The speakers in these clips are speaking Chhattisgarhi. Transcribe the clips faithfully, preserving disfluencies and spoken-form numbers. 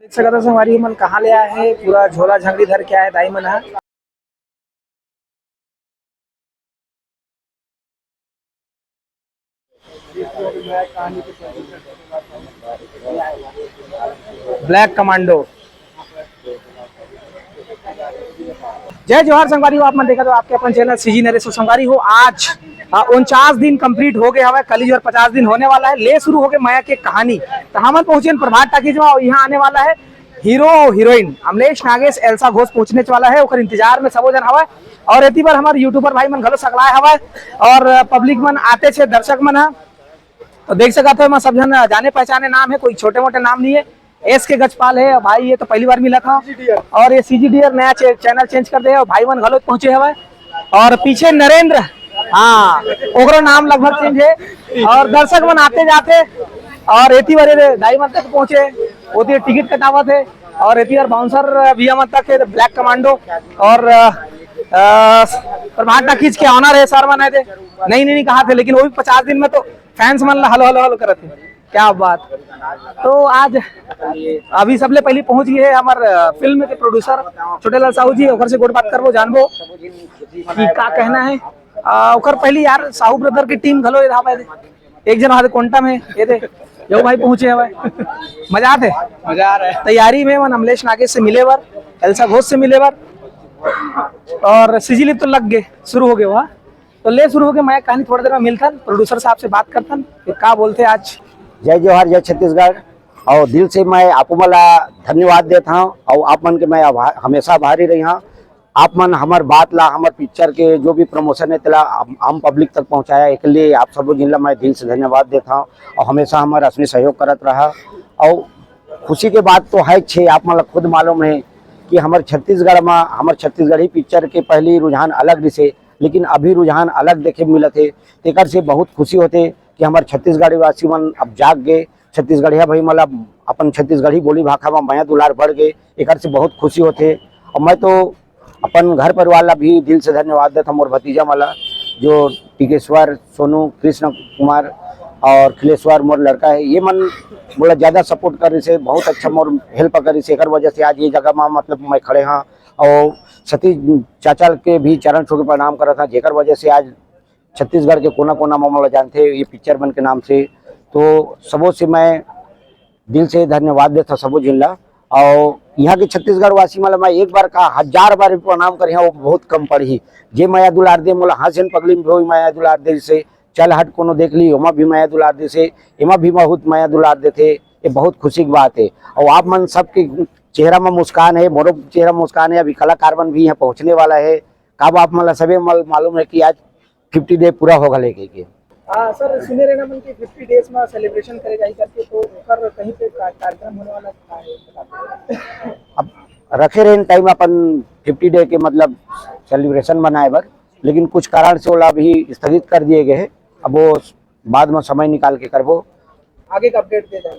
देख सकत हो संगवारी मन कहाँ ले आए हे, पूरा झोला झंगड़ी धर के आए दाई मन ह। Black commando. जय जोहार संगवारी हो, आप मन देखत हो आपके अपन चैनल सीजी नरेश। संगवारी हो, आज उनचास दिन कंप्लीट हो गए हवय, कल ही और पचास दिन होने वाला है। ले शुरू हो गए मया के कहानी, तो हमन पहुंचे हन प्रभात टाकीज में और यहाँ आने वाला है hero heroine Amlesh Nagesh Elsa Ghosh पहुंचने वाला है, ओकर इंतजार में सबो जन हवय। और एती बर हमर यूट्यूबर भाई मन घलो सकलाए हवय और पब्लिक मन आते छे, दर्शक मन ह। तो देख सकत हो, एमा सब झन जाने पहचाने नाम है, कोई छोटे मोटे नाम नहीं है। एस के गजपाल है भाई, ये तो पहली बार मिला था। और ये सीजीडीआर नया चे-, चैनल चेंज कर दे है और भाई मन घलो पहुंचे हवय। और पीछे नरेंद्र, हाँ, ओकरो नाम लगभग चेंज है। और दर्शक मन आते जाते और एती बार ये दाई मन तक पहुंचे, ओती टिकट कटावत है। और एती बार बाउंसर भैया मन तक है, ब्लैक कमांडो और अ, अ, प्रभात टाकीज के ऑनर है सर मन आए थे। नहीं, नहीं, नहीं कहा थे, लेकिन वो भी पचास दिन में तो फैंस मन ला हेलो हेलो हेलो करत हे। क्या बात। तो आज अभी सबले पहली पहुंच गए हैं हमार, अ, फिल्म के प्रोड्यूसर छोटे लाल साहू जी, ओकर से गोठ बात करबो, जानबो कि का कहना है। अ, ओकर पहली यार साहू ब्रदर की टीम घलो इधर पे एक जन हाथ कोंटा में ये दे, यो भाई पहुंचे हवय। मजा आते? मजा आ रहा है। तैयारी में मन अमलेश नागेश से मिले बर, एल्सा घोष से मिले बर और सीजी लिप तो लग गए, शुरू हो गए वहाँ। तो ले शुरू हो गए, मैं कहानी थोड़ा देर में मिलथन, प्रोड्यूसर साहब से बात करथन, फिर का बोलते आज। जय जोहार, जय छत्तीसगढ़। और दिल से मैं आप मन ला धन्यवाद देत हूँ और आप मन के मैं आभा-, हमेशा आभारी रही हूँ। आप मन हमर बात ला, हमर पिक्चर के जो भी प्रमोशन है, तेला आम, आम पब्लिक तक पहुँचाया, एक लिए आप सब झिन ला मैं दिल से धन्यवाद देत हूँ और हमेशा हमर असने सहयोग करत रहा। और खुशी के बात तो है छे, आप मन ला खुद मालूम है कि हमर छत्तीसगढ़ में, हमर छत्तीसगढ़ी पिक्चर के पहली रुझान अलग रिसे, लेकिन अभी रुझान अलग देखे मिलत है। तेकर से बहुत खुशी होते कि हमर छत्तीसगढ़ी वासी मन अब जाग गए, छत्तीसगढ़िया भाई मन ला अपन छत्तीसगढ़ी बोली भाखा में मया दुलार बढ़ गए, एकर से बहुत खुशी होते। और मैं तो अपन घर परिवार ला भी दिल से धन्यवाद देत हूँ, मोर भतीजा मन ला, जो टिकेश्वर, सोनू, कृष्ण कुमार और खिलेश्वर मोर लड़का है, ये मन मोला ज़्यादा सपोर्ट कर रही से, बहुत अच्छा मोर हेल्प कर रही से, एकर वजह से आज ये जगह में मतलब मैं खड़े हाँ। और सतीश चाचा के भी चरण छू के प्रणाम करत हाँ, जेकर वजह से आज छत्तीसगढ़ के कोना कोना में मोला जानथे, ये पिक्चर मन के नाम से। तो सबो से मैं दिल से धन्यवाद देता सबो जिन ला। और यहाँ के छत्तीसगढ़ वासी मन ला मैं एक बार का हजार बार भी प्रणाम करिहा, वो बहुत कम पड़ही। जे मया दुलार दे मोला, हँस झन पगली में भी मया दुलार दे से, चल हट कोनो देख ली, ओमा भी मया दुलार दे से, एमा भी बहुत मया दुलार देथे। ये बहुत खुशी की बात है। और आप मन सबके चेहरा में मुस्कान है, मोरो चेहरा में मुस्कान है। अभी कलाकार मन भी यहाँ पहुँचने वाला है। काबर आप मन ला सबे मल-, मालूम है कि आज फिफ्टी डे पूरा होगा लेके के। हाँ सर, सुने रहे ना मन के फिफ्टी डेज में सेलिब्रेशन करे जाही करके, तो ओकर कहीं पे का-, कार्यक्रम होने वाला का है, बता दो। अब रखे रहे टाइम अपन फिफ्टी डे के मतलब सेलिब्रेशन बनाए बर, लेकिन कुछ कारण से ओला अभी स्थगित कर दिए गए हैं। अब वो बाद में समय निकाल के करबो। आगे का अपडेट दे जाए।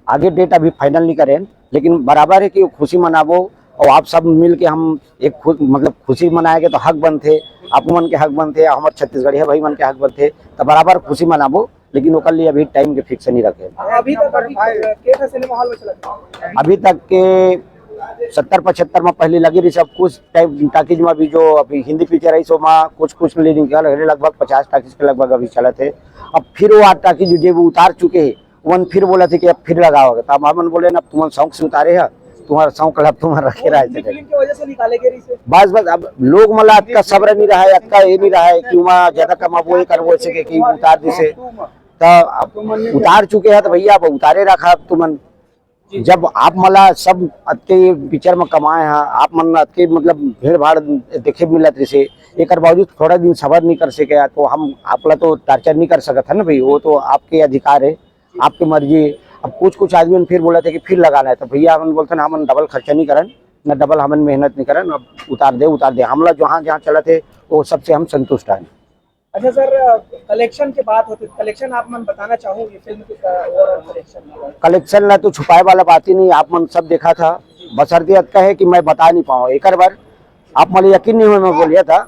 आगे डेट अभी फाइनल नहीं करे, लेकिन बराबर है कि खुशी मनाबो। और आप सब मिल के हम एक खु-, मतलब खुशी मनाए के तो हक बनथे, आप मन के हक बनथे, हमर छत्तीसगढ़िया भाई मन के हक बनथे, तो बराबर खुशी मनाबो, लेकिन ओकर लिए अभी टाइम के फिक्स नहीं रखे। अभी तक अभी के था सिनेमा हॉल में चला था? अभी तक के सत्तर पचहत्तर में पहले लगी रही सब कुछ टाइम टाकीज में भी, जो अभी हिंदी पिक्चर है सो में कुछ कुछ ले निकल रहे, लगभग पचास टाकीज के लगभग अभी चलत है। अब फिर वो आठ टाकीज जो वो उतार चुके हैं, वन फिर बोला थे कि अब फिर लगाओगे, तो हम हमन बोले ना, तुमन शौक से उतारे है, तुम्हारा शौक ला तुम्हारा रखे रहा है। हिंदी फिल्म की वजह से निकाले गए रही से। बस बस, अब लोग मन ला अतका सब्र नहीं रहा है, अतका ये नहीं रहा है कि वहाँ ज्यादा कमाबो, ये करबो, ऐसे के कि उतार दिसे। तो अब उतार चुके हैं तो भैया अब उतारे रखा अब तुमन। जब आप मन ला सब अतके पिक्चर में कमाए हैं, आप मन ला अतके मतलब भीड़ भाड़ देखे मिलत रहिसे, एकर बावजूद थोड़ा दिन सबर नहीं कर सके, तो हम आप ला तो टार्चर नहीं कर सकत है ना भाई, वो तो आपके अधिकार है, आपकी मर्जी है। अब कुछ कुछ आदमी फिर बोला था कि फिर लगाना है, तो भैया हमन बोलते ना, हमन डबल खर्चा नहीं करन, ना डबल हमन मेहनत नहीं करन, अब उतार दे, उतार दे, हमला जहाँ जहाँ चलत है वो सबसे हम संतुष्ट हैं। अच्छा सर, कलेक्शन के बात होती है, कलेक्शन आप मन बताना चाहूँ ये फिल्म के ओवरऑल कलेक्शन? कलेक्शन ला तो छुपाए वाला बात ही नहीं, आप मन सब देखा था, बशर्ते अतका है कि मैं बता नहीं पाऊँ। एक बार आप मन यकीन नहीं हुआ, मैं बोलिया था,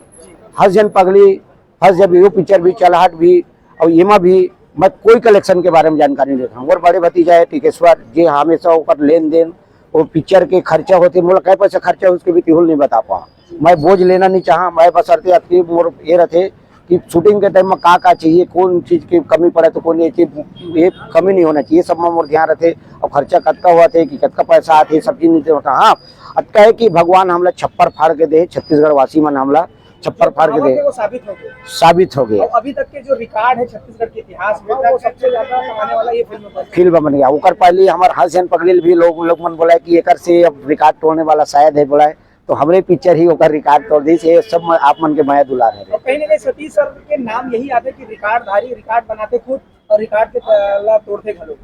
हंस जन पगली, हंस जब यो पिक्चर भी, चलहट भी और एमा भी मैं कोई कलेक्शन के बारे में जानकारी नहीं देता हूँ। और बड़े भतीजा है टिकेश्वर, जे हमेशा ओकर लेन देन वो पिक्चर के खर्चा होथे, मोला काय पैसा खर्चा होथे, उसके भी तिहुल नहीं बता पावंव। मैं बोझ लेना नहीं चाहा, मैं बस अरते अतकी मोर ये रथे कि शूटिंग के टाइम में का का चाहिए, कौन चीज की कमी पड़े तो कौन ये चीज, ये कमी नहीं होना चाहिए, सब में मोर ध्यान रथे। अउ खर्चा कतका होथे कि कतका पैसा आथे, सब चीज नहीं होता। हाँ, अतका है कि भगवान हमला छप्पर फाड़ के दे, छत्तीसगढ़ वासी मन हमला छप्पर फाड़ के कहावत दे। है, वो साबित हो गया। साबित हो गया। और अभी तक के जो रिकॉर्ड है छत्तीसगढ़ के इतिहास में, वो सबसे ज्यादा कमाने वाला ये फिल्म बन फिल्म बन गया। ओकर पहले हमर हाथ से पकड़िल भी लोग, लोग मन बोला है कि एकर से अब रिकॉर्ड तोड़ने वाला शायद है, बोला है। तो हमरे पिक्चर ही ओकर रिकॉर्ड तोड़ दी। ये सब म-, आप मन के मया दुलार है। और कहीं ना कहीं सतीश सर के नाम यही आते कि रिकॉर्ड धारी, रिकॉर्ड बनाते खुद और रिकॉर्ड के तला तोड़ते घलो।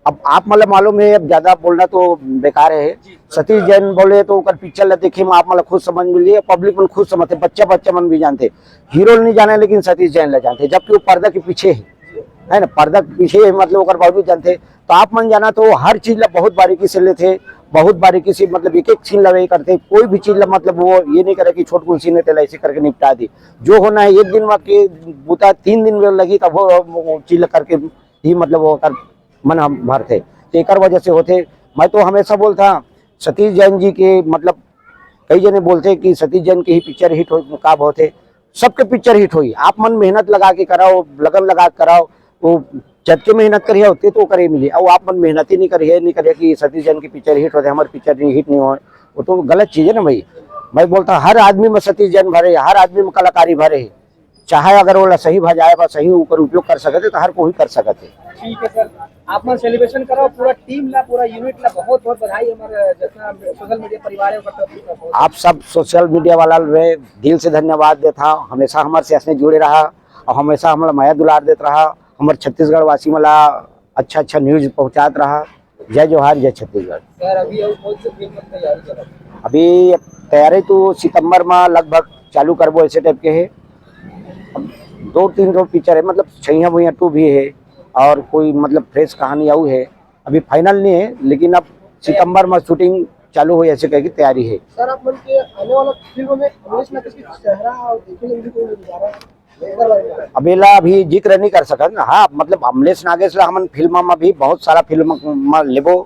अब आप मतलब मालूम है, अब ज्यादा बोलना तो बेकार है। जी। सतीश जैन बोले तो ओकर पिक्चर ला देखे में आप मतलब खुद समझ मिलिए, पब्लिक मन खुद समझते, बच्चा बच्चा मन भी जानते। हीरो नहीं जाने लेकिन सतीश जैन ला जानते, जबकि वो पर्दा के पीछे है, है ना, पर्दा के पीछे है, मतलब ओकर बावजूद जानते। तो आप मन जाना तो हर चीज ला बहुत बारीकी से लेते, बहुत बारीकी से मतलब एक एक सीन ला वही करते, कोई भी चीज ला मतलब वो ये नहीं करे कि छोटकुन सीन है तेला ऐसे करके निपटा दी। जो होना है एक दिन में आपके बूता तीन दिन में लगी तब वो, वो चीज ला करके ही मतलब वो कर मन हम भरथे। तो एकर वजह से होथे। मैं तो हमेशा बोलता सतीश जैन जी के मतलब कई जने बोलथे कि सतीश जैन के ही पिक्चर हिट हो का होथे, सबके पिक्चर हिट होई। आप मन मेहनत लगा के कराओ, लगन लगा के कराओ, वो जतके मेहनत करिए ओतके तो करे मिली। अब आप मन मेहनत ही नहीं करिए, नहीं करिए कि सतीश जैन की पिक्चर हिट होथे, हमारी पिक्चर नहीं हिट नहीं हो, वो तो गलत चीज है ना भाई। मैं बोलता हर आदमी में सतीश जैन भरे, हर आदमी में कलाकारी भरे है। चाहे अगर ओला सही भजाए बर सही ओकर उपयोग कर सकत हे, तो हर कोई कर सकत हे। ठीक है सर, आप मन सेलिब्रेशन करो, पूरा टीम ला, पूरा यूनिट ला बहुत बहुत बधाई। हमारे जितना सोशल मीडिया परिवार है, ओकर तरफ से बहुत आप सब सोशल मीडिया वाला रे दिल से धन्यवाद देत हव, हमेशा हमर से ऐसने जुड़े रहा और हमेशा हमला मया दुलार देत रहा, हमर छत्तीसगढ़ वासी मन ला अच्छा अच्छा न्यूज पहुंचात रहा। जय जोहार, जय छत्तीसगढ़। सर, अभी और कौन सी फिल्म की तैयारी कर रहे हैं? अभी तैयारी तो सितंबर में लगभग चालू करबो, ऐसे टाइप के है। अब दो तीन ठो पिक्चर है, मतलब छैया भुइया टू भी है और कोई मतलब फ्रेश कहानी आऊ है, अभी फाइनल नहीं है, लेकिन अब सितंबर में शूटिंग चालू हो, ऐसे कह के तैयारी है। सर, आप मन के आने वाला फिल्म में अमलेश नागेश के चेहरा देखे के लिए कोई नजारा है? अब एला अभी जिक्र नहीं कर सकत ना। हाँ, मतलब अमलेश नागेश ला हमन फिल्म में भी बहुत सारा फिल्म में लेबो।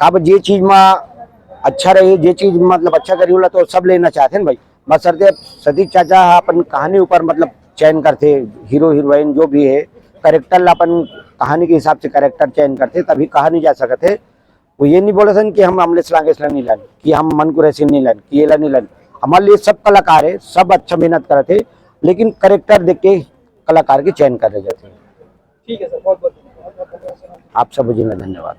काबर जे चीज में अच्छा रही, जे चीज मतलब अच्छा करी, ओला तो सब लेना चाहते हैं भाई। बस सरते सतीश चाचा ह अपन कहानी ऊपर मतलब चयन करथे, हीरो हीरोइन जो भी है, कैरेक्टर ला अपन कहानी के हिसाब से कैरेक्टर चयन करथे, तभी कहा नहीं जा सकत है। वो ये नहीं बोले सन कि हम अमलेश नागेश ला नहीं लन, कि हम मन कुरैशी नहीं लन, कि ये ला नहीं लन। हमारे लिए सब कलाकार है, सब अच्छा मेहनत करत है, लेकिन करेक्टर देख के कलाकार के चयन करे जाते हैं। ठीक है सर, बहुत बहुत धन्यवाद। आप सब जिन्हें धन्यवाद।